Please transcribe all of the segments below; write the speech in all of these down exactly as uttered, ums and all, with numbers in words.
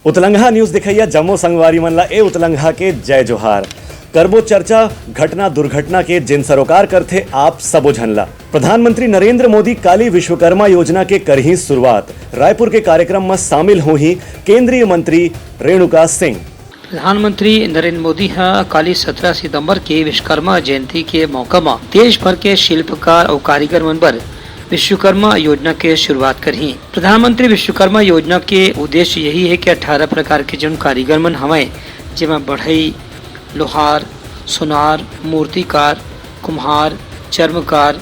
उतलंघा news देखइया जम्मो संगवारी मन ला ए उतलंघा के जय जोहार। करबो चर्चा घटना दुर्घटना के, जेन सरोकार करथे आप सबो झन ला। प्रधानमंत्री नरेंद्र मोदी काली विश्वकर्मा योजना के करही शुरुआत। रायपुर के कार्यक्रम म शामिल होही केंद्रीय मंत्री रेणुका सिंह। प्रधानमंत्री नरेंद्र मोदी ह काली सत्रह सितंबर के विश्वकर्मा जयंती के मौका म देश भर के शिल्पकार अउ कारीगर मन बर विश्वकर्मा योजना के शुरुआत करही। प्रधानमंत्री विश्वकर्मा योजना के उद्देश्य यही हे कि अट्ठारह प्रकार के जउन कारीगर मन हवंय, जेमा बढ़ई, लोहार, सोनार, मूर्तिकार, कुम्हार, चर्मकार,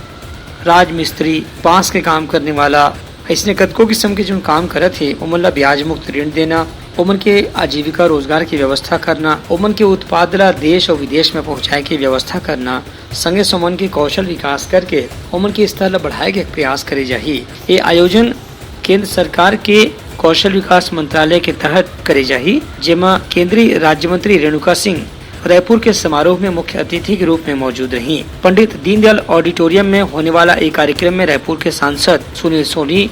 राजमिस्त्री, बांस के काम करने वाला, अइसने कतको किसम के जउन काम करत हे, ओमन ला ब्याज मुक्त ऋण देना, ओमन के आजीविका रोजगार के व्यवस्था करना, ओमन के उत्पाद ला देश अउ विदेश में पहुंचाए के व्यवस्था करना, संगे ओमन के कौशल विकास करके ओमन के स्तर ला बढ़ाए के प्रयास करे जाही। ए आयोजन केंद्र सरकार के कौशल विकास मंत्रालय के तहत करे जाही, जेमा केंद्रीय राज्य मंत्री रेणुका सिंह रायपुर के समारोह में मुख्य अतिथि के रूप में मौजूद रही। पंडित दीनदयाल ऑडिटोरियम में होने वाला ए कार्यक्रम में रायपुर के सांसद सुनील सोनी,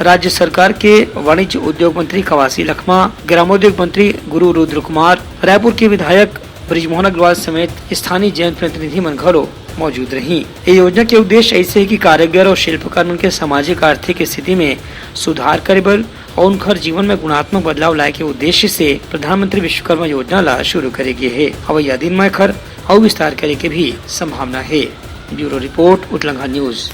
राज्य सरकार के वाणिज्य उद्योग मंत्री कवासी लखमा, ग्रामोद्योग मंत्री गुरु रुद्र कुमार, रायपुर के विधायक बृजमोहन अग्रवाल समेत स्थानीय जनप्रतिनिधि मन घलो मौजूद रही। ये योजना के उद्देश्य ऐसे हे कि कारीगर और शिल्पकार मन के सामाजिक आर्थिक स्थिति में सुधार करे बर और उनकर जीवन में गुणात्मक बदलाव लाए के उद्देश्य से प्रधानमंत्री विश्वकर्मा योजना ला शुरू करे गे हे। अवैया दिन में एखर अउ विस्तार करे के भी संभावना हे। Bureau report, Utlangha news.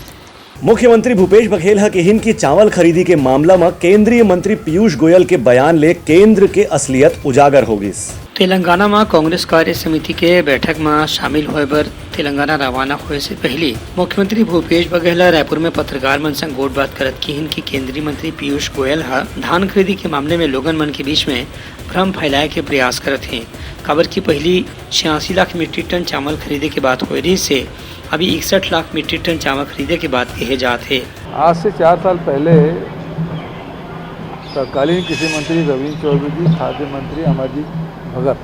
मुख्यमंत्री भूपेश बघेल ह किहिन कि चावल खरीदी के मामला म केंद्रीय मंत्री पीयूष गोयल के बयान ले केंद्र के असलियत उजागर हो गिस। तेलंगाना म कांग्रेस कार्य समिति के बैठक म शामिल होए बर तेलंगाना रवाना होए से पहिली मुख्यमंत्री भूपेश बघेल ह रायपुर में पत्रकार मन संग गोठबात करत किहिन कि केंद्रीय मंत्री पीयूष गोयल ह धान खरीदी के मामले में लोगन मन के बीच में भ्रम फैलाए के प्रयास करत हे, काबर कि पहिली छियासी लाख मीट्रिक टन चावल खरीदे के बात होए रहिस हे, अभी इकसठ लाख मीट्रिक टन चावल खरीदे के बात कहे जात हे। आज से चार साल पहले तत्कालीन कृषि मंत्री रविंद्र चौधरी जी, खाद्य मंत्री अमरजीत भगत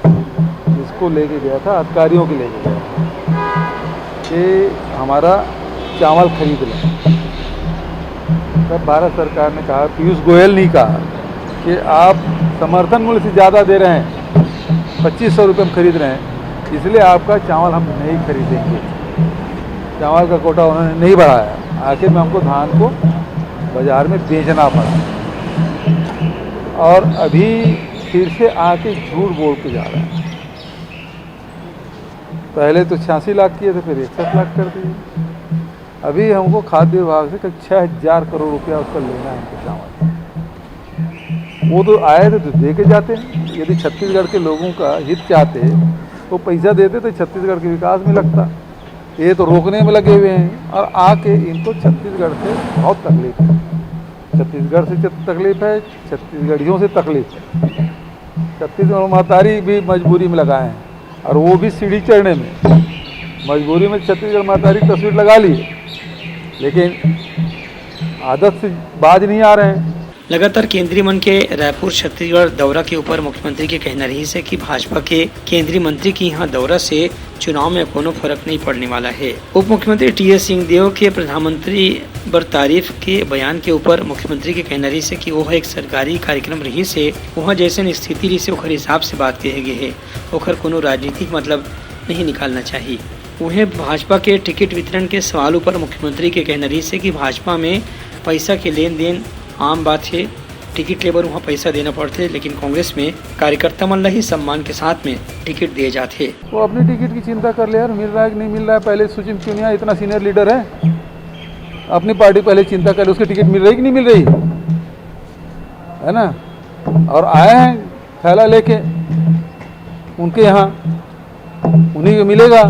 इसको लेके गया था, अधिकारियों के लेके गया था कि हमारा चावल खरीद लें। तब भारत सरकार ने कहा, पीयूष गोयल ने कहा कि आप समर्थन मूल्य से ज़्यादा दे रहे हैं, पच्चीस सौ रुपये में खरीद रहे हैं, इसलिए आपका चावल हम नहीं खरीदेंगे। चावल का कोटा उन्होंने नहीं बढ़ाया, आखिर में हमको धान को बाजार में बेचना पड़ा। और अभी फिर से आके झूठ बोल के जा रहे हैं। पहले तो छियासी लाख किए थे, फिर इकसठ लाख कर दिए। अभी हमको खाद्य विभाग से करीब छः हज़ार करोड़ रुपया उसका लेना है, हमको चावल। वो तो आए थे तो दे के जाते हैं। यदि छत्तीसगढ़ के लोगों का हित चाहते तो पैसा देते तो छत्तीसगढ़ के विकास में लगता। ये तो रोकने में लगे हुए हैं और आके इनको छत्तीसगढ़ से बहुत तकलीफ है। छत्तीसगढ़ से जब तकलीफ है, छत्तीसगढ़ियों से तकलीफ है। छत्तीसगढ़ महतारी भी मजबूरी में लगाए हैं और वो भी सीढ़ी चढ़ने में। मजबूरी में छत्तीसगढ़ महतारी तस्वीर लगा ली, लेकिन आदत से बाज नहीं आ रहे हैं। लगातार केंद्रीय मन के रायपुर छत्तीसगढ़ दौरा के ऊपर मुख्यमंत्री के कहना रहिस हे कि भाजपा के केंद्रीय मंत्री के यहाँ दौरा से चुनाव में कोनो फर्क नहीं पड़ने वाला हे। उप मुख्यमंत्री टीएस सिंहदेव के प्रधानमंत्री बर तारीफ के बयान के ऊपर मुख्यमंत्री के कहना रहिस हे कि ओह एक सरकारी कार्यक्रम रहिस हे, उहाँ जैसन स्थिति रहिस हे, ओखर हिसाब से बात कहे गे हे, ओखर कोनो राजनीतिक मतलब नहीं निकालना चाही। उहें, भाजपा के टिकट वितरण के सवाल ऊपर मुख्यमंत्री के कहना रहिस हे कि भाजपा में पैसा के लेन देन आम बात हे, टिकट ले बर उहाँ पैसा देना पड़थे, लेकिन कांग्रेस में कार्यकर्ता मन ला ही सम्मान के साथ में टिकट दिए जाथे। वो अपनी टिकट की चिंता कर ले यार, मिल रहा है कि नहीं मिल रहा है। पहले सुचिन पुनिया इतना सीनियर लीडर है, अपनी पार्टी पहले चिंता कर ले, उसकी टिकट मिल रही कि नहीं मिल रही, है ना? और आए हैं थैला लेके उनके यहाँ, उन्हीं को मिलेगा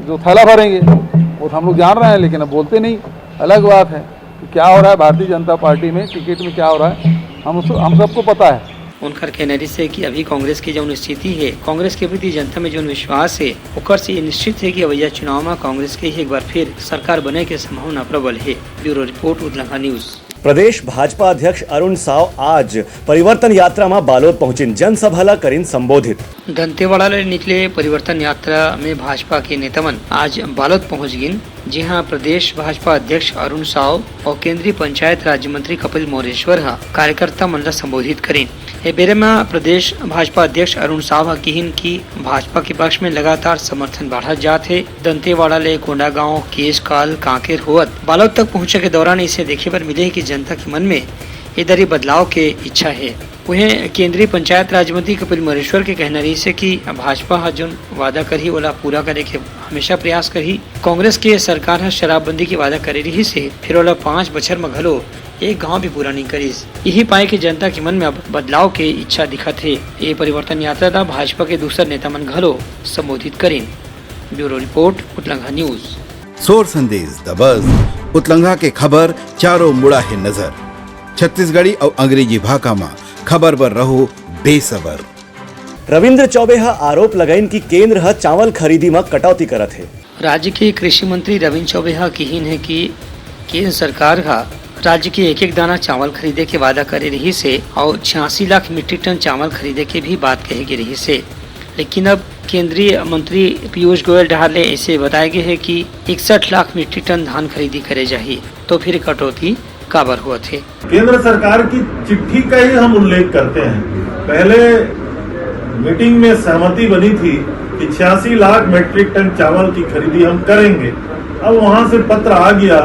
जो थैला भरेंगे। वो तो हम लोग जान रहे हैं, लेकिन अब बोलते नहीं। अलग बात है कि क्या हो रहा है भारतीय जनता पार्टी में, टिकट में क्या हो रहा है, हम उस, हम सबको पता है। उनकर कहना रहिस हे कि अभी कांग्रेस की जौन स्थिति हे, कांग्रेस के प्रति जनता में जौन विश्वास हे, ओकर से ये निश्चित हे कि अवैया चुनाव में कांग्रेस के ही एक बार फिर सरकार बने के संभावना प्रबल हे। Bureau report, Utlangha news. प्रदेश भाजपा अध्यक्ष अरुण साव आज परिवर्तन यात्रा म बालोद पहुंचिन, जनसभा ल करिन संबोधित। दंतेवाड़ा ले निकले परिवर्तन यात्रा में भाजपा के नेता मन आज बालोद पहुंच गिन। जिहां प्रदेश भाजपा अध्यक्ष अरुण साव अउ केंद्रीय पंचायत राज्य मंत्री कपिल मोरेश्वर ह कार्यकर्ता मन ल संबोधित करिन। ए बेरा म प्रदेश भाजपा अध्यक्ष अरुण साव ह किहिन कि भाजपा के पक्ष में लगातार समर्थन बाढ़त जात हे। दंतेवाड़ा ले कोंडागांव, केशकाल, कांकेर होवत बालोद तक पहुंचे के दौरान इसे देखे बर मिले हे कि जनता के मन में ए दरी बदलाव के इच्छा हे। उहें, केंद्रीय पंचायत राज्य मंत्री कपिल मोरेश्वर के कहना रहिस हे कि भाजपा ह जोन वादा करही, ओला पूरा करे के हमेशा प्रयास करही। कांग्रेस के सरकार ह शराबबंदी के वादा करे रहिस हे, फिर ओला पांच बछर म घलो एक गांव भी पूरा नइ करिस। इही पाय के जनता के मन में अब बदलाव के इच्छा दिखत हे। ए परिवर्तन यात्रा ला भाजपा के दूसर नेता मन घलो संबोधित करिन। Bureau report, Utlangha news. सोर संदेश दबस, उतलंघा के खबर चारों मुड़ा हे नजर। छत्तीसगढ़ी अउ अंग्रेजी भाखा म खबर बर रहो बेसबर। रविंद्र चौबे ह आरोप लगाइन कि केंद्र ह चावल खरीदी म कटौती करत हे। राज्य के कृषि मंत्री रविंद्र चौबे ह किहिन हे कि केंद्र सरकार ह राज्य के एक-एक दाना चावल खरीदे के वादा करे रिहिस हे अउ छियासी लाख मीट्रिक टन चावल खरीदे के भी बात कहे गे रिहिस हे। लेकिन अब केंद्रीय मंत्री पीयूष गोयल डहार ले ऐसे बताए गे हे कि इकसठ लाख मीट्रिक टन धान खरीदी करे जाही, तो फिर कटौती काबर होवत हे? केंद्र सरकार की चिट्ठी का ही हम उल्लेख करते हैं। पहले मीटिंग में सहमति बनी थी कि छियासी लाख मीट्रिक टन चावल की खरीदी हम करेंगे। अब वहां से पत्र आ गया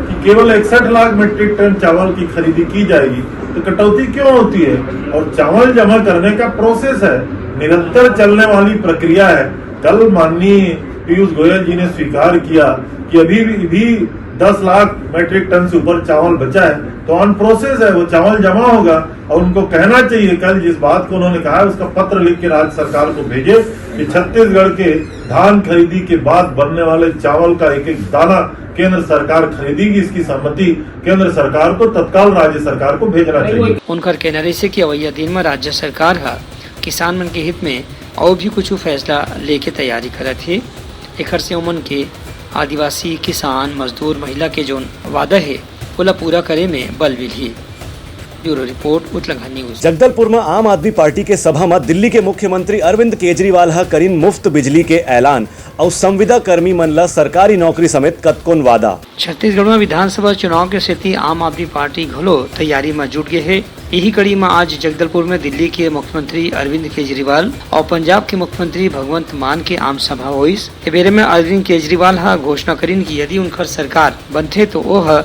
कि केवल इकसठ लाख मीट्रिक टन चावल की खरीदी की जाएगी, तो कटौती क्यों होती है? और चावल जमा करने का प्रोसेस है, निरंतर चलने वाली प्रक्रिया है। कल माननीय पीयूष गोयल जी ने स्वीकार किया कि अभी भी, भी दस लाख मीट्रिक टन से ऊपर चावल बचा है, तो ऑन प्रोसेस है, वो चावल जमा होगा। और उनको कहना चाहिए, कल जिस बात को उन्होंने कहा है, उसका पत्र लिख के राज्य सरकार को भेजे कि छत्तीसगढ़ के धान खरीदी के बाद बनने वाले चावल का एक एक दाना केंद्र सरकार खरीदेगी, इसकी सहमति केंद्र सरकार को तत्काल राज्य सरकार को भेजना चाहिए। उनकर कहना रहिस हे कि अवइया दिन म राज्य सरकार ह किसान मन के हित में अउ भी कुछु फैसला लेके तैयारी करत हे। एखर से ओमन के आदिवासी, किसान, मजदूर, महिला के जोन वादा हे, ओला पूरा करे में बल मिलही। Bureau report, Utlangha news. Jagdalpur म आम आदमी पार्टी के सभा म दिल्ली के मुख्यमंत्री अरविंद केजरीवाल ह करिन मुफ्त बिजली के ऐलान अउ संविदा कर्मी मन ल सरकारी नौकरी समेत कतकोन वादा। छत्तीसगढ़ म विधानसभा चुनाव के सेती आम आदमी पार्टी घलो तैयारी म जुट गे हे। इही कड़ी म आज जगदलपुर में दिल्ली के मुख्यमंत्री अरविंद केजरीवाल अउ पंजाब के मुख्यमंत्री भगवंत मान के आम सभा होइस। ए बेरे में अरविंद केजरीवाल ह घोषणा करिन कि यदि उनकर सरकार बनथे, तो ओह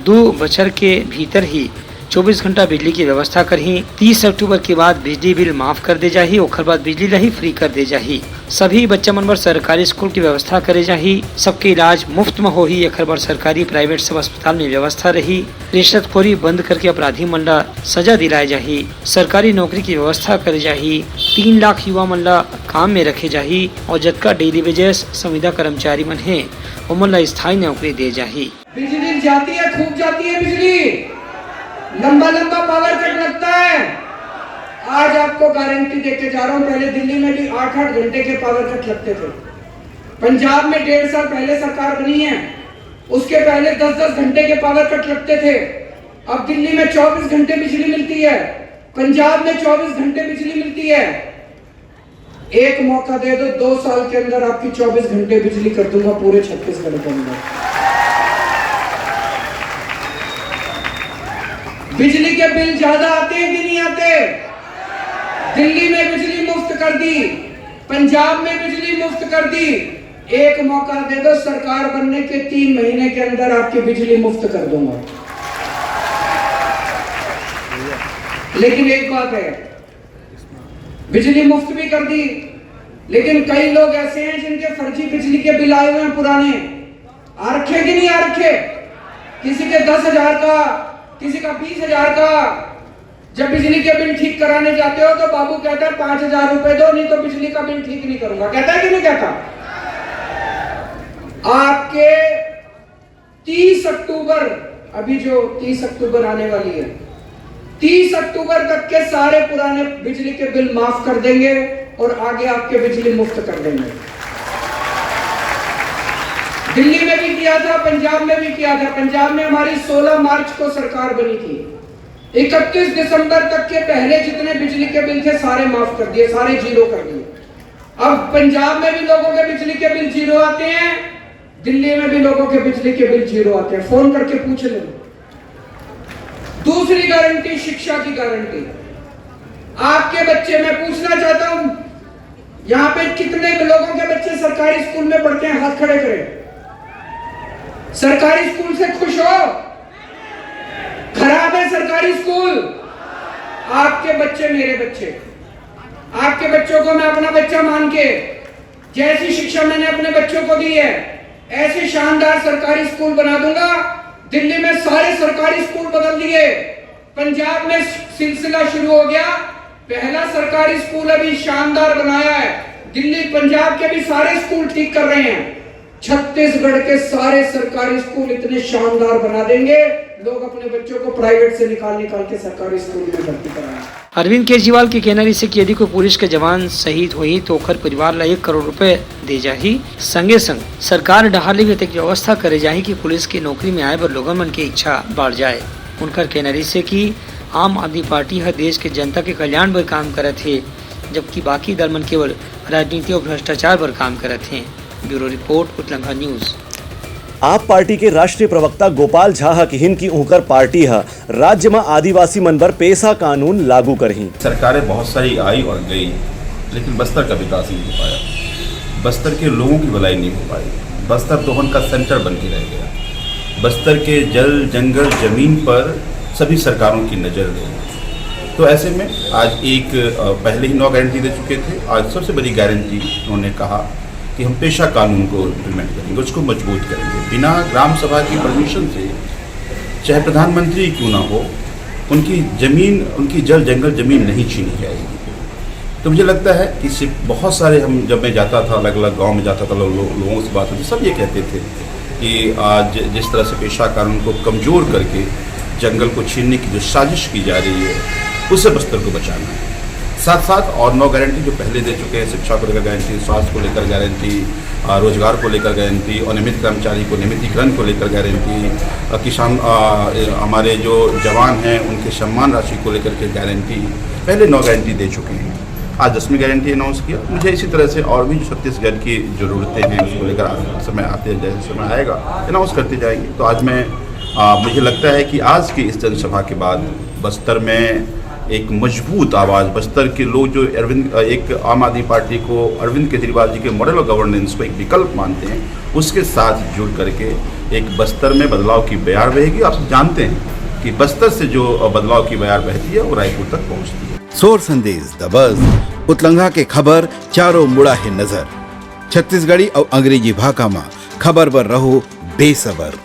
दू बछर के भीतर ही चौबीस घंटा बिजली की व्यवस्था करही। तीस अक्टूबर के बाद बिजली बिल माफ कर दे जाही, ओखर बाद बिजली ला ही फ्री कर दे जाही। सभी बच्चा मन बर सरकारी स्कूल की व्यवस्था करे जाही। सबके इलाज मुफ्त म होही, एखर बर सरकारी प्राइवेट सब अस्पताल में व्यवस्था रही। रिश्वतखोरी बंद करके अपराधी मन ला सजा दिलाए जाही। सरकारी नौकरी की व्यवस्था करे जाही। तीन लाख युवा मन ला काम में रखे जाही और जतका डेली वेजेस संविदा कर्मचारी मन हे, ओमन ला स्थायी नौकरी दे जाही। बिजली जाती है, खूब जाती है बिजली, लंबा लंबा पावर कट लगता है। आज आपको गारंटी देके जा रहा हूं, पहले दिल्ली में भी आठ आठ घंटे के पावर कट लगते थे। पंजाब में डेढ़ साल पहले सरकार बनी है, उसके पहले दस दस घंटे के पावर कट लगते थे। अब दिल्ली में चौबीस घंटे बिजली मिलती है, पंजाब में चौबीस घंटे बिजली मिलती है। एक मौका दे दो, दो साल के अंदर आपकी चौबीस घंटे बिजली कर दूंगा पूरे छत्तीसगढ़ के अंदर। बिजली के बिल ज्यादा आते हैं कि नहीं आते? दिल्ली में बिजली मुफ्त कर दी, पंजाब में बिजली मुफ्त कर दी। एक मौका दे दो, सरकार बनने के तीन महीने के अंदर आपकी बिजली मुफ्त कर दूंगा। लेकिन एक बात है, बिजली मुफ्त भी कर दी, लेकिन कई लोग ऐसे हैं जिनके फर्जी बिजली के बिल आए हुए हैं पुराने। आ रखे कि नहीं आ रखे? किसी के दस हजार का, किसी का बीस हजार का। जब बिजली के बिल ठीक कराने जाते हो तो बाबू कहता है, "पांच हजार रुपए दो, नहीं तो बिजली का बिल ठीक नहीं करूंगा।" कहता है कि नहीं कहता? आपके तीस अक्टूबर, अभी जो तीस अक्टूबर आने वाली है, तीस अक्टूबर तक के सारे पुराने बिजली के बिल माफ कर देंगे और आगे आपके बिजली मुफ्त कर देंगे। दिल्ली में भी किया था, पंजाब में भी किया था। पंजाब में हमारी सोलह मार्च को सरकार बनी थी। इकतीस दिसंबर तक के पहले जितने बिजली के बिल थे, सारे माफ कर दिए, सारे जीरो कर दिए। अब पंजाब में भी लोगों के बिजली के बिल जीरो आते हैं, दिल्ली में भी लोगों के बिजली के बिल जीरो आते हैं, फोन करके पूछ लें। दूसरी गारंटी, शिक्षा की गारंटी। आपके बच्चे, मैं पूछना चाहता हूं, यहां पे कितने लोगों के बच्चे सरकारी स्कूल में पढ़ते हैं, हाथ खड़े करें। सरकारी स्कूल से खुश हो? खराब है सरकारी स्कूल? आपके बच्चे, मेरे बच्चे, आपके बच्चों को मैं अपना बच्चा मान के, जैसी शिक्षा मैंने अपने बच्चों को दी है, ऐसे शानदार सरकारी स्कूल बना दूंगा। दिल्ली में सारे सरकारी स्कूल बदल दिए, पंजाब में सिलसिला शुरू हो गया। पहला सरकारी स्कूल अभी शानदार बनाया है, दिल्ली पंजाब के भी सारे स्कूल ठीक कर रहे हैं। छत्तीसगढ़ के सारे सरकारी स्कूल इतने शानदार बना देंगे, लोग अपने बच्चों को प्राइवेट से निकाल निकाल के सरकारी स्कूल में भर्ती कराएंगे। अरविंद केजरीवाल के कहना रहिसे कि यदि कोई पुलिस के जवान शहीद होही तो ओखर परिवार ला एक करोड़ रुपए दे जाही। संगे संग सरकार डहार ले भी अतेक व्यवस्था करे जाही कि पुलिस के नौकरी में आए बर लोगन मन के इच्छा बढ़ जाए। उनकर कहना रहिसे कि आम आदमी पार्टी ह देश के जनता के कल्याण बर काम करत हे, जबकि बाकी दल मन केवल राजनीति और भ्रष्टाचार बर काम करत हे। Bureau report, Utlangha news. AAP party के राष्ट्रीय प्रवक्ता गोपाल झा ह किहिन कि उंकर पार्टी ह राज्य म आदिवासी मन बर पेसा कानून लागू करही। सरकारें बहुत सारी आई और गई, लेकिन बस्तर का विकास नहीं हो पाया, बस्तर के लोगों की भलाई नहीं हो पाई, बस्तर दोहन का सेंटर बन के रह गया। बस्तर के जल, जंगल, जमीन पर सभी सरकारों की नज़र रही। तो ऐसे में आज एक, अ, पहले ही नौ गारंटी दे चुके थे, आज सबसे बड़ी गारंटी उन्होंने कहा कि हम पेशा कानून को इम्प्लीमेंट करेंगे, उसको मजबूत करेंगे। बिना ग्राम सभा की परमिशन से, चाहे प्रधानमंत्री क्यों ना हो, उनकी जमीन, उनकी जल जंगल जमीन नहीं छीनी जाएगी। तो मुझे लगता है कि सिर्फ बहुत सारे, हम, जब मैं जाता था, अलग अलग गांव में जाता था, लो, लो, लोगों से बात होती, सब ये कहते थे कि आज जिस तरह से पेशा कानून को कमजोर करके जंगल को छीनने की जो साजिश की जा रही है, उससे बस्तर को बचाना है। साथ साथ और नौ गारंटी जो पहले दे चुके हैं, शिक्षा को लेकर गारंटी, स्वास्थ्य को लेकर गारंटी, आ, रोजगार को लेकर गारंटी, और नियमित कर्मचारी को नियमितीकरण को लेकर गारंटी, आ, किसान, आ, ए, हमारे जो जवान हैं उनके सम्मान राशि को लेकर के गारंटी, पहले नौ गारंटी दे चुके हैं। आज दसवीं गारंटी अनाउंस किया। मुझे इसी तरह से और भी जो छत्तीसगढ़ की ज़रूरतें हैं, उसको लेकर आ-, समय आते, जैसे समय आएगा, अनाउंस करते जाएंगे। तो आज मैं, आ, मुझे लगता है कि आज की इस जनसभा के बाद बस्तर में एक मजबूत आवाज़, बस्तर के लोग जो अरविंद, एक आम आदमी पार्टी को, अरविंद केजरीवाल जी के मॉडल ऑफ गवर्नेंस को एक विकल्प मानते हैं, उसके साथ जुड़ करके एक बस्तर में बदलाव की बयार बहेगी। आप सब जानते हैं कि बस्तर से जो बदलाव की बयार बहती है, वो रायपुर तक पहुंचती है। सोर संदेश दबस, उतलंघा के खबर चारों मुड़ा है नजर। छत्तीसगढ़ी और अंग्रेजी भाखा मा खबर बर रहो बेसबर।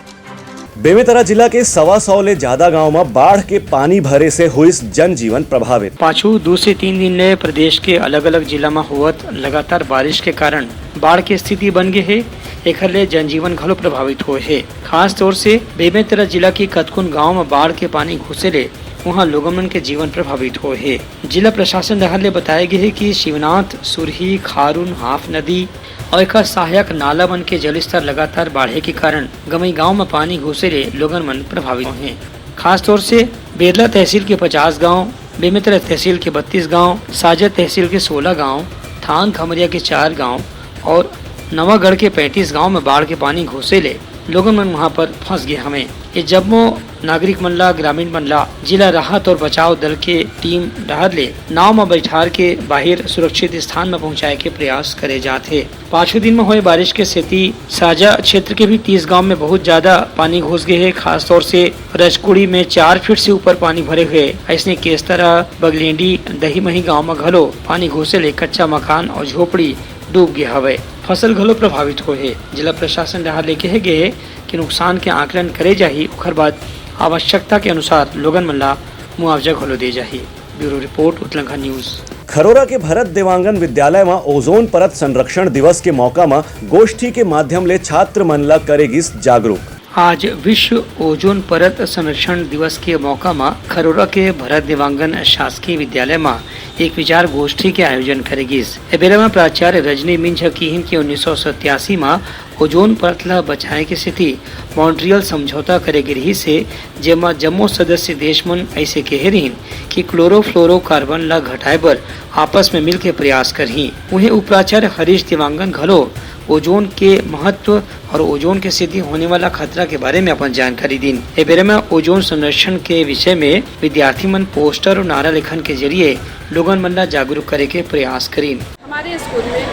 बेमेतरा जिला के सवा सौ ले जादा गांव म बाढ़ के पानी भरे से होइस जनजीवन प्रभावित। पाछू दू से तीन दिन ले प्रदेश के अलग-अलग जिला म होवत लगातार बारिश के कारण बाढ़ के स्थिति बन गे हे। एखर ले जनजीवन घलो प्रभावित होए हे। खास तौर से बेमेतरा जिला के कतकोन गांव म बाढ़ के पानी घुसे ले उहां लोगन मन के जीवन प्रभावित होए हे। जिला प्रशासन डहार ले बताए गे हे कि शिवनाथ, सुरही, खारून, हाफ नदी अउ एकर सहायक नाला मन के जलस्तर लगातार बाढ़े के कारण गमई गांव म पानी घुसे ले लोगन मन प्रभावित होए हें। खासतौर से बेरला तहसील के पचास गांव, बेमेतरा तहसील के बत्तीस गांव, साजा तहसील के सोलह गांव, थान खमरिया के चार गांव अउ नवागढ़ के पैंतीस गांव म बाढ़ के पानी घुसे ले लोगन मन उहां पर फंस गे हवें। ये जम्मो नागरिक मन ला, ग्रामीण मन ला जिला राहत अउ बचाव दल के टीम डहार ले नाव म बइठार के बाहिर सुरक्षित स्थान म पहुंचाए के प्रयास करे जात हे। पाछू दिन म होए बारिश के सेती साजा क्षेत्र के भी तीस गांव में बहुत ज्यादा पानी घुस गे हे। खासतौर से रजकुड़ी में चार फीट से ऊपर पानी भरे हुए। अइसने केस्तरा, बगलेंडी, दहीमही गांव म घलो पानी घुसे ले कच्चा मकान अउ झोपड़ी डूब गे हवय। फसल घलो प्रभावित होए हे। जिला प्रशासन डहार ले कहे गे हे कि नुकसान के आकलन करे जाही, ओखर बाद आवश्यकता के अनुसार लोगन मन ला मुआवजा घलो दे जाही। Bureau report, Utlangha news. Kharora के भरत देवांगन विद्यालय म ओजोन परत संरक्षण दिवस के मौका म गोष्ठी के माध्यम ले छात्र मन ल करे गिस जागरूक। आज विश्व ओजोन परत संरक्षण दिवस के मौका म खरोरा के भरत देवांगन शासकीय विद्यालय म एक विचार गोष्ठी के आयोजन करे गिस। ए बेरा म प्राचार्य रजनी मिंज ह किहिन कि उन्नीस सौ सत्यासी म ओजोन परत ल बचाए के सेती मॉन्ट्रियल समझौता करे गे रिहिस हे, जेमा जम्मो सदस्य देश मन अइसे केहे रिहिन कि क्लोरोफ्लोरोकार्बन ल घटाए बर आपस में मिलके प्रयास करहीं। उहें, उपराचार्य हरीश देवांगन घलो ओजोन के महत्व और ओजोन के सेती होने वाला खतरा के बारे में अपन जानकारी दीन। ए बेरा में ओजोन संरक्षण के विषय में विद्यार्थी मन पोस्टर और नारा लेखन के जरिए लोगन मन ला जागरूक करे के प्रयास करीन। हमारे स्कूल में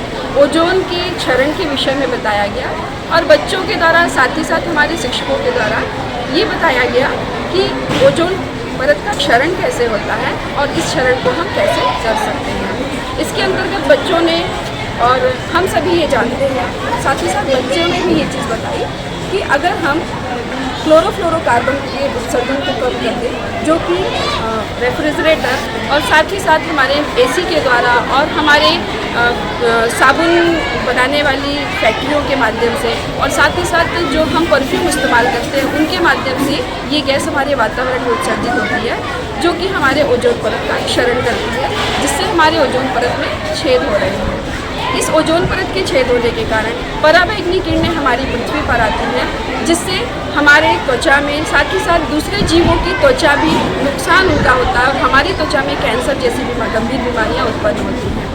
ओजोन के क्षरण के विषय में बताया गया और बच्चों के द्वारा, साथ ही साथ हमारे शिक्षकों के द्वारा ये बताया गया कि ओजोन परत का क्षरण कैसे होता है और इस क्षरण को हम कैसे कर सकते हैं। इसके अंतर्गत बच्चों ने, और हम सभी ये जानते हैं, साथ ही साथ बच्चों ने भी ये चीज़ बताई कि अगर हम क्लोरोफ्लोरोकार्बन के उत्सर्जन को कम कर दें, जो कि रेफ्रिजरेटर और साथ ही साथ हमारे एसी के द्वारा और हमारे अ, अ, साबुन बनाने वाली फैक्ट्रियों के माध्यम से और साथ ही साथ जो हम परफ्यूम इस्तेमाल करते हैं, उनके माध्यम से ये गैस हमारे वातावरण में उत्सर्जित होती है, जो कि हमारे ओजोन परत का क्षरण करती है, जिससे हमारे ओजोन परत में छेद हो रहे हैं। इस ओजोन परत के छेद होने के कारण पराबैंगनी किरणें हमारी पृथ्वी पर आती हैं, जिससे हमारे त्वचा में, साथ ही साथ दूसरे जीवों की त्वचा भी नुकसान उनका होता है और हमारी त्वचा में कैंसर जैसी बीमा-, गंभीर बीमारियां उत्पन्न होती हैं।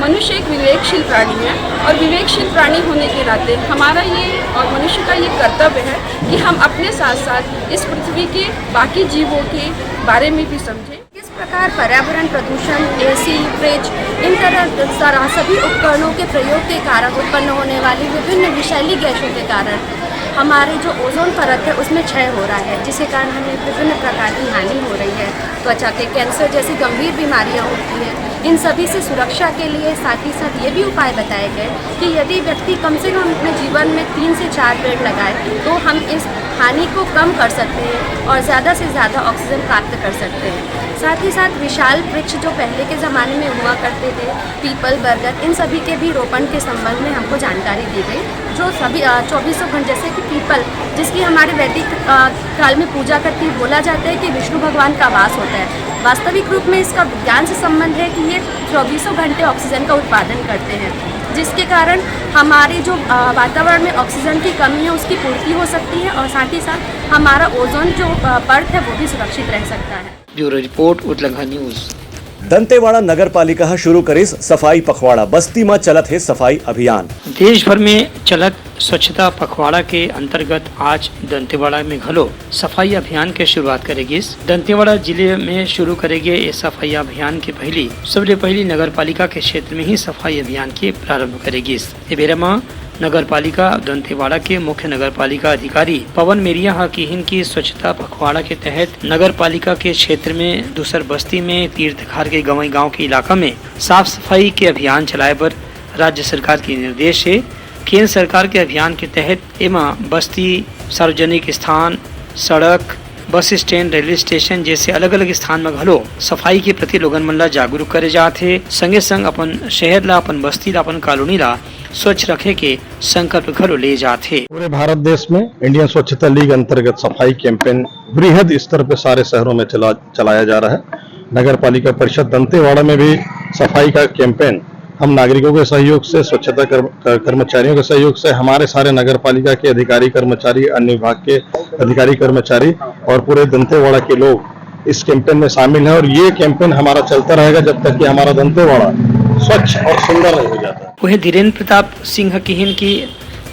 मनुष्य एक विवेकशील प्राणी है और विवेकशील प्राणी होने के नाते हमारा ये और मनुष्य का ये कर्तव्य है कि हम अपने साथ साथ इस पृथ्वी के बाकी जीवों के बारे में भी समझें। किस प्रकार पर्यावरण प्रदूषण, एसी, फ्रिज, इन तरह, तरह सभी उपकरणों के प्रयोग के कारण उत्पन्न होने वाली विभिन्न विषैली गैसों के कारण हमारे जो ओजोन परत है, उसमें क्षय हो रहा है, जिसके कारण हमें विभिन्न प्रकार की हानि हो रही है। त्वचा के कैंसर जैसी गंभीर बीमारियां होती हैं। इन सभी से सुरक्षा के लिए साथ ही साथ ये भी उपाय बताए गए कि यदि व्यक्ति कम से कम अपने जीवन में तीन से चार पेड़ लगाए, तो हम इस हानि को कम कर सकते हैं और ज़्यादा से ज़्यादा ऑक्सीजन प्राप्त कर सकते हैं। साथ ही साथ विशाल वृक्ष जो पहले के ज़माने में हुआ करते थे, पीपल, बरगद, इन सभी के भी रोपण के संबंध में हमको जानकारी दी गई, जो सभी, अ, चौबीसों घंटे, जैसे कि पीपल, जिसकी हमारे वैदिक, अ, काल में पूजा करती, बोला जाता है कि विष्णु भगवान का वास होता है। वास्तविक रूप में इसका विज्ञान से संबंध है कि ये चौबीसों घंटे ऑक्सीजन का उत्पादन करते हैं, जिसके कारण हमारे जो, अ, वातावरण में ऑक्सीजन की कमी है, उसकी पूर्ति हो सकती है और साथ ही साथ हमारा ओजोन जो, अ, परत है, वो भी सुरक्षित रह सकता है। Bureau report, Utlangha news. Dantewada नगर पालिका ह शुरू करिस सफाई पखवाड़ा, बस्ती म चलत हे सफाई अभियान। देश भर में चलत स्वच्छता पखवाड़ा के अंतर्गत आज दंतेवाड़ा में घलो सफाई अभियान के शुरुआत करे गिस। दंतेवाड़ा जिले में शुरू करे गे ए सफाई अभियान के पहली, सबले पहली नगर पालिका के क्षेत्र में ही सफाई अभियान के प्रारंभ करे गिस। ए बेरा म नगर पालिका दंतेवाड़ा के मुख्य नगर पालिका अधिकारी पवन मेरिया ह किहिन कि स्वच्छता पखवाड़ा के तहत नगर पालिका के क्षेत्र में दूसर बस्ती में तीर्थघार के गंवई गांव के इलाका में साफ सफाई के अभियान चलाए बर राज्य सरकार के निर्देश हे। केंद्र सरकार के अभियान के तहत एमा बस्ती, सार्वजनिक स्थान, सड़क, बस स्टैंड, रेलवे स्टेशन जैसे अलग-अलग स्थान म घलो सफाई के प्रति लोगन मन ला जागरूक करे जात हे। संगे संग अपन शहर ला, अपन बस्ती ला, अपन कॉलोनी ला स्वच्छ रखे के संकल्प घलो ले जात हे। पूरे भारत देश में इंडियन स्वच्छता लीग अंतर्गत सफाई कैंपेन बृहद स्तर पर सारे शहरों में चला, चलाया जा रहा है। नगर पालिका परिषद दंतेवाड़ा में भी सफाई का कैंपेन हम नागरिकों के सहयोग से, स्वच्छता कर्म-, कर-, कर्मचारियों के सहयोग से, हमारे सारे नगर पालिका के अधिकारी कर्मचारी, अन्य विभाग के अधिकारी कर्मचारी और पूरे दंतेवाड़ा के लोग इस कैंपेन में शामिल हैं और ये कैंपेन हमारा चलता रहेगा जब तक कि हमारा दंतेवाड़ा स्वच्छ और सुंदर नहीं हो जाता। वहीं धीरेन्द्र प्रताप सिंह ह किहिन कि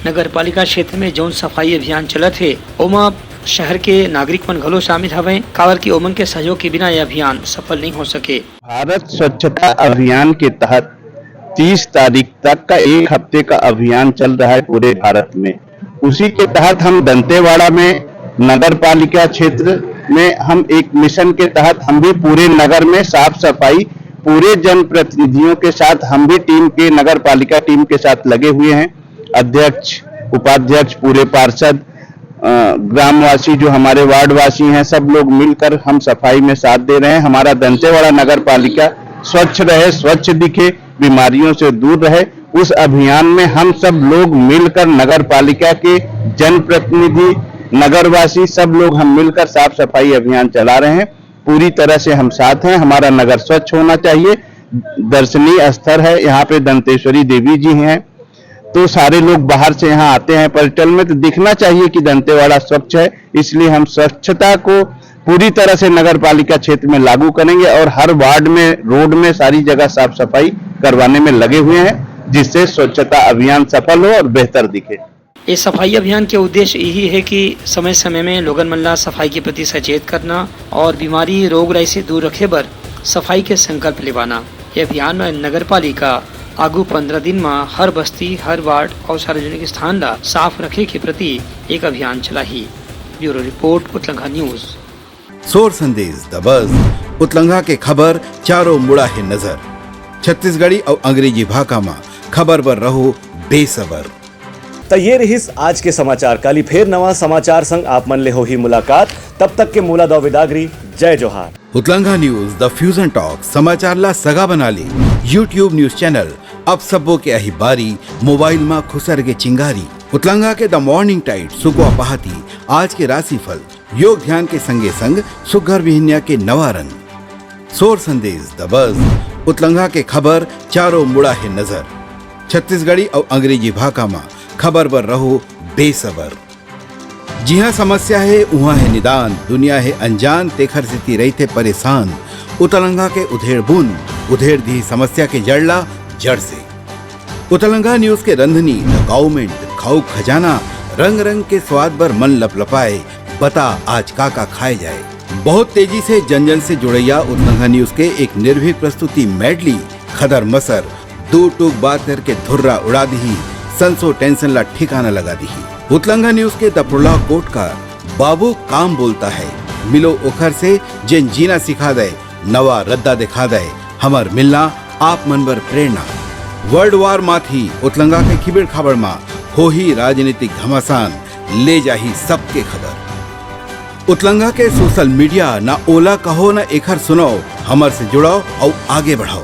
नगर पालिका क्षेत्र में जौन सफाई अभियान चलत हे, ओमा शहर के नागरिक मन घलो शामिल हवंय, काबर कि ओमन के सहयोग के बिना ये अभियान सफल नहीं हो सके। भारत स्वच्छता अभियान के तहत तीस तारीख तक का एक हफ्ते का अभियान चल रहा है पूरे भारत में। उसी के तहत हम दंतेवाड़ा में नगर पालिका क्षेत्र में हम एक मिशन के तहत हम भी पूरे नगर में साफ सफाई पूरे जनप्रतिनिधियों के साथ हम भी टीम के, नगर पालिका टीम के साथ लगे हुए हैं। अध्यक्ष, उपाध्यक्ष, पूरे पार्षद, अ, ग्रामवासी, जो हमारे वार्डवासी हैं, सब लोग मिलकर हम सफाई में साथ दे रहे हैं। हमारा दंतेवाड़ा नगर पालिका स्वच्छ रहे, स्वच्छ दिखे, बीमारियों से दूर रहे, उस अभियान में हम सब लोग मिलकर, नगर पालिका के जनप्रतिनिधि, नगरवासी, सब लोग हम मिलकर साफ सफाई अभियान चला रहे हैं। पूरी तरह से हम साथ हैं। हमारा नगर स्वच्छ होना चाहिए। दर्शनीय स्थल है, यहाँ पे दंतेश्वरी देवी जी हैं, तो सारे लोग बाहर से यहाँ आते हैं पर्यटन में, तो दिखना चाहिए कि दंतेवाड़ा स्वच्छ है। इसलिए हम स्वच्छता को पूरी तरह से नगर पालिका क्षेत्र में लागू करेंगे और हर वार्ड में, रोड में, सारी जगह साफ सफाई करवाने में लगे हुए हैं। जिससे स्वच्छता अभियान सफल हो और बेहतर दिखे। इस सफाई अभियान के उद्देश्य यही है कि समय-समय में लोगन मन ला सफाई के प्रति सचेत करना और बीमारी, रोग राई से दूर रखे बर सफाई के संकल्प लेवाना। ये अभियान में नगर पालिका आगू पंद्रह दिन में हर बस्ती, हर वार्ड और सार्वजनिक स्थान ला साफ रखे के प्रति एक अभियान चलाही। Bureau report, Utlangha news. सोर संदेश द बज, उतलंघा के खबर चारों मुड़ा है नजर। छत्तीसगढ़ी और अंग्रेजी भाखा मा खबर बर रहो बेसबर। त ये रहिस आज के समाचार। काली फेर नवा समाचार संग आप मन ले होही मुलाकात। तब तक के मोला दव विदागरी। जय जोहार। उतलंघा न्यूज द फ्यूजन टॉक समाचार ला सगा बना ले। YouTube न्यूज चैनल अब सबो के आही बारी, मोबाइल मा खुसर के चिंगारी। उतलंघा के द मॉर्निंग टाइट सुगवा पहाती, आज के राशिफल, योग ध्यान के संगे संग सुग्घर बिहनिया के नवा रंग। सोर संदेश द बज, उतलंघा के खबर चारों मुड़ा है नजर। छत्तीसगढ़ी और अंग्रेजी भाखा मा खबर बर रहो बेसबर। जिहाँ समस्या है, उहाँ है निदान, दुनिया है अनजान, तेखर सेती रहिथे परेशान। उतलंघा के उधेड़ बुन, उधेड़ दिही समस्या के जड़ ला जड़ से। उतलंघा न्यूज के रंधनी, द काउमेंट, खाऊ खजाना, रंग रंग के स्वाद बर मन लपलपाए, बता आज का का खाए जाए। बहुत तेजी से जन जन से जुड़ैया उतलंघा न्यूज के एक निर्भीक प्रस्तुति मेडली, खदर मसर, दू टूक बात करके धुर्रा उड़ा दिही, संसो टेंशन ला ठिकाना लगा दिही। उतलंघा न्यूज के द प्रोलॉग कोट का बाबू काम बोलता है, मिलो ओखर से जेन जीना सिखा दे, नवा रद्दा दिखा दे, हमर मिलना आप मन बर प्रेरणा। वर्ल्ड वार माथी उतलंघा के खिबिड़ खाबड़ मा होही राजनीतिक घमासान, ले जाही सबके खबर। उतलंघा के सोशल मीडिया ना ओला कहो ना एखर सुनाओ, हमर से जुड़ाओ और आगे बढ़ाओ।